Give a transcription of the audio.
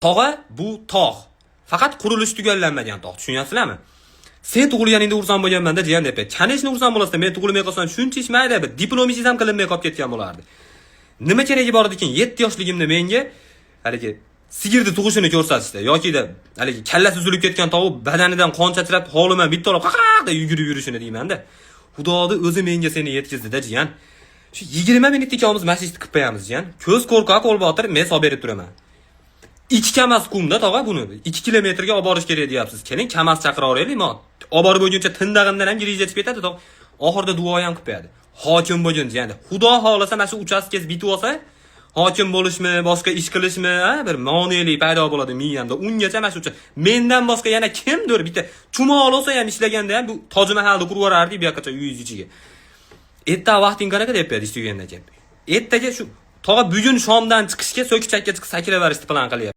Tog'a, bu tog'. Faqat qurilish tugallanmagan tog', tushunyapsizlarmi? Sen tug'ilganingda xursand bo'lganman-da, jiyan, deb. Конечно, xursand bo'lasizda, men tug'ilmay qolsam shuncha ish mayli, bir diplom ishingiz ham qilinmay qolib ketgan bo'lardi. Nima keragi bor ekan 7 yoshligimda menga haligi sigirni tug'ishini ko'rsatishdi yokida haligi kallasi uzilib ketgan tovuq badanidan qon chachrab, hovlima bitta olib qaqaq deb yugurib yurishini deyman-da. Xudoni o'zi menga seni yetkazdi-da, jiyan. Shu 20 minutda ikkovimiz mana shu ishni qilib qo'yamiz, jiyan. Ko'z qo'rqoq qo'l botir, men solib berib turaman. 2 Kamaz qumda, tog'a, buni 2 kilometrga olib borish kerak deyapsiz. Keling, Kamaz chaqiraveraylik, olib borib bo'lguncha tindag'imdan ham girija chiqib ketadi, tog'. Oxirida duo ham qilib qo'yadi. Hokim bo'lgin, jiyan. Xudo xohlasa, mana shu uchastkangiz bitib olsa, hokim bo'lishmi, boshqa ish qilishmi, ha, bir monelik paydo bo'ladi miyamda. Ungacha mana shu mendan boshqa yana kimdir bitta chumoli olsa ham, ishlaganda ham bu Toji Mahalni qurib yuborardik bu yoqqacha uyingiz ichiga. Erta vaqting qanaqa, deb qo'yadi ish tugagandan keyin. Ertaga shu, tog'a, bugun shomdan chiqishga, so'kichakka chiqib sakraverishni plan qilyapti.